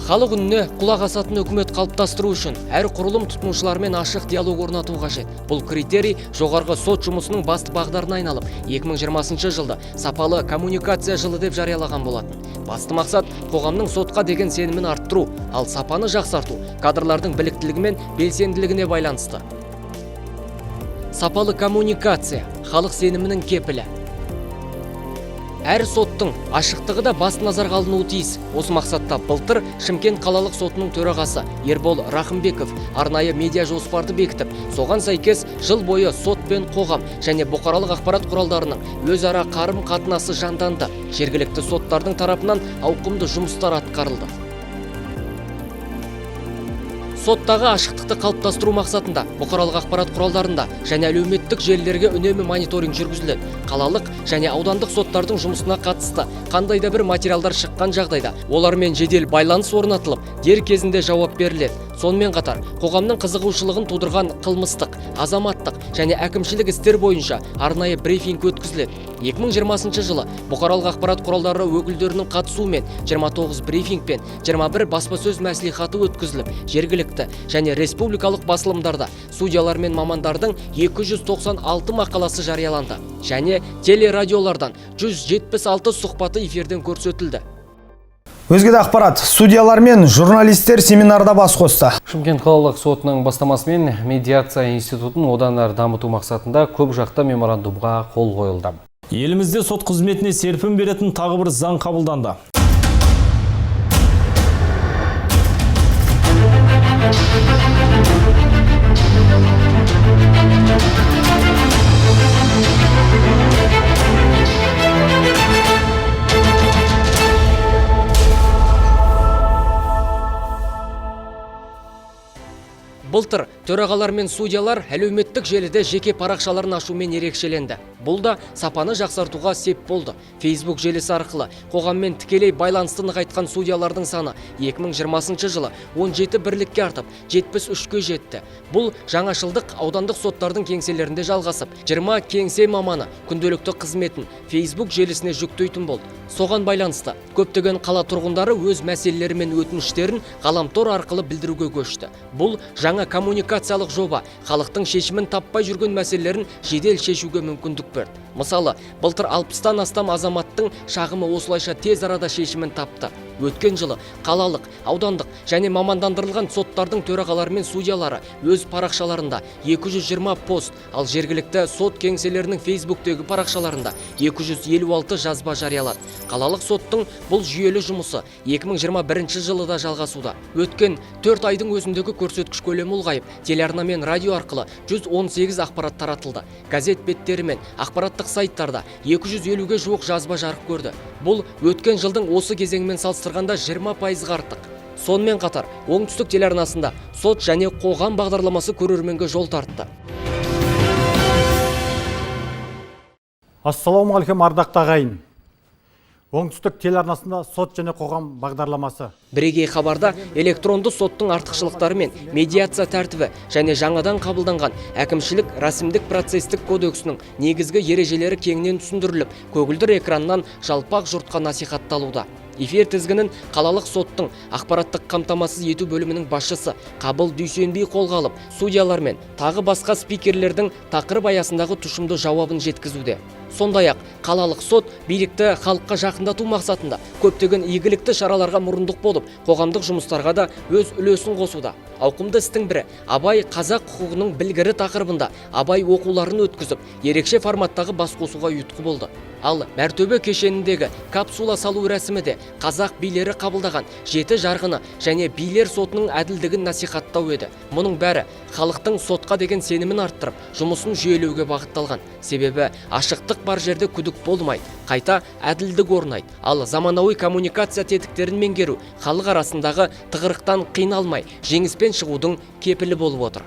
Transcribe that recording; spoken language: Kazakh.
Халық үніне құлақ асатын үкімет қалыптастыру үшін әр құрылым тұтынушылармен ашық диалог орнату қажет. Бұл критерий жоғарғы сот жұмысының басты бағдарына айналып, 2020 жылды сапалы коммуникация жылы деп жариялаған болатын. Басты мақсат қоғамның сотқа деген сенімін арттыру, ал сапаны жақсарту кадрлардың біліктілігі мен белсенділігіне байланысты. Сапалы коммуникация халық сенімінің кепілі. Әр соттың ашықтығы да басты назарға алынуы тиіс. Осы мақсатта былтыр Шымкент қалалық сотының төрағасы Ербол Рахымбеков арнайы медиа жоспарды бекітіп, соған сәйкес жыл бойы сот пен қоғам және бұқаралық ақпарат құралдарының өзара қарым-қатынасы жанданды. Жергілікті соттардың тарапынан ауқымды жұмыстар атқарылды. Соттағы ашықтықты қалыптастыру мақсатында бұқаралық ақпарат құралдарында және әлеуметтік желілерге үнемі мониторинг жүргізіледі. Қалалық және аудандық соттардың жұмысына қатысты қандай да бір материалдар шыққан жағдайда олармен жедел байланыс орнатылып, дер кезінде жауап беріледі. Сонымен қатар қоғамның қызығушылығын тудырған қылмыстық, азаматтық және әкімшілік істер бойынша арнайы брифинг өткізіледі. 2020 жылы бұқаралық ақпарат құралдары өкілдерінің қатысуымен 29 брифинг пен 21 баспасөз мәслихаты өткізіліп, жергілікті және республикалық басылымдарда судьялар мен мамандардың 296 мақаласы жарияланды және телерадиолардан 176 сұхбаты эфирден көрсетілді. Өзге де ақпарат: судьялар мен журналистер семинарда бас қосты. Шымкент қалалық сотының бастамасымен медиация институтын одан әрі дамыту мақсатында көп жақты меморандумға қол қойылды. Елімізде сот қызметіне серпін беретін тағы бір заң қабылданды. Былтыр төрағалар мен судьялар әлеуметтік желіде жеке парақшаларын ашумен ерекшеленді. Бұл да сапаны жақсартуға сеп болды. Facebook желісі арқылы қоғаммен тікелей байланысты нығайтқан судьялардың саны 2020 жылы 17 бірлікке артып, 73-ке жетті. Бұл жаңашылдық аудандық соттардың кеңселерінде жалғасып, 20 кеңсе маманы күнделікті қызметін Facebook желісіне жүктейтін болды. Соған байланысты көптеген қала тұрғындары өз мәселелері мен өтініштерін ғаламтор арқылы білдіруге көшті. Бұл жаңа коммуникациялық жоба халықтың шешімін таппай жүрген мәселелерін жедел шешуге мүмкіндік берді. Мысалы, былтыр 60-тан астам азаматтың шағымы осылайша тез арада шешімін тапты. Өткен жылы қалалық, аудандық және мамандандырылған соттардың төрағалары мен судьялары өз парақшаларында 220 пост, ал жергілікті сот кеңселерінің Фейсбуктегі парақшаларында 256 жазба жариялады. Қалалық соттың бұл жүйелі жұмысы 2021 жылы да жалғасуда. Өткен 4 айдың өзіндегі көрсеткіш көлемі ұлғайып, телеарна мен радио арқылы 118 ақпарат таратылды. Газет беттері мен ақпараттық сайттарда 250-ге жуық жазба жарық көрді. Бұл өткен жылдың осы кезеңімен салыстырғанда 20%-ға артық. Сонымен қатар, Оңтүстік телеарнасында «Сот және қоғам» бағдарламасы көрерменге жол тартты. Ассалаумағалейкум, ардақты ағайын. Оңтүстік телеарнасында «Сот және қоғам» бағдарламасы. Бірегей хабарда электронды соттың артықшылықтары мен медиация тәртібі және жаңадан қабылданған әкімшілік рәсімдік процестік кодексінің негізгі ережелері кеңінен түсіндіріліп, көгілдір экраннан жалпақ жұртқа насихатталуда. Эфир тізгінін қалалық соттың ақпараттық қамтамасыз ету бөлімінің басшысы Қабыл Дүйсенби қолға алып, судьялар мен тағы басқа спикерлердің тақырып аясындағы тұшымды жауабын жеткізуде. Сондай-ақ қалалық сот билікті халыққа жақындату мақсатында көптеген игілікті шараларға мұрындық болып, қоғамдық жұмыстарға да өз үлесін қосуда. Ауқымды істің бірі «Абай — қазақ құқығының білгірі» тақырыбында Абай оқуларын өткізіп, ерекше форматтағы басқосуға ұйытқы болды. Ал Мәртөбе кешеніндегі капсула салу рәсімі де қазақ билері қабылдаған жеті жарғыны және билер сотының әділдігін насихаттау еді. Мұның бәрі халықтың сотқа деген сенімін арттырып, жұмысын жүйелеуге бағытталған. Себебі ашықтық бар жерде күдік болмайды, қайта әділдік орнайды. Ал заманауи коммуникация тетіктерін меңгеру халық арасындағы тығырықтан қиналмай, жеңіспен шығудың кепілі болып отыр.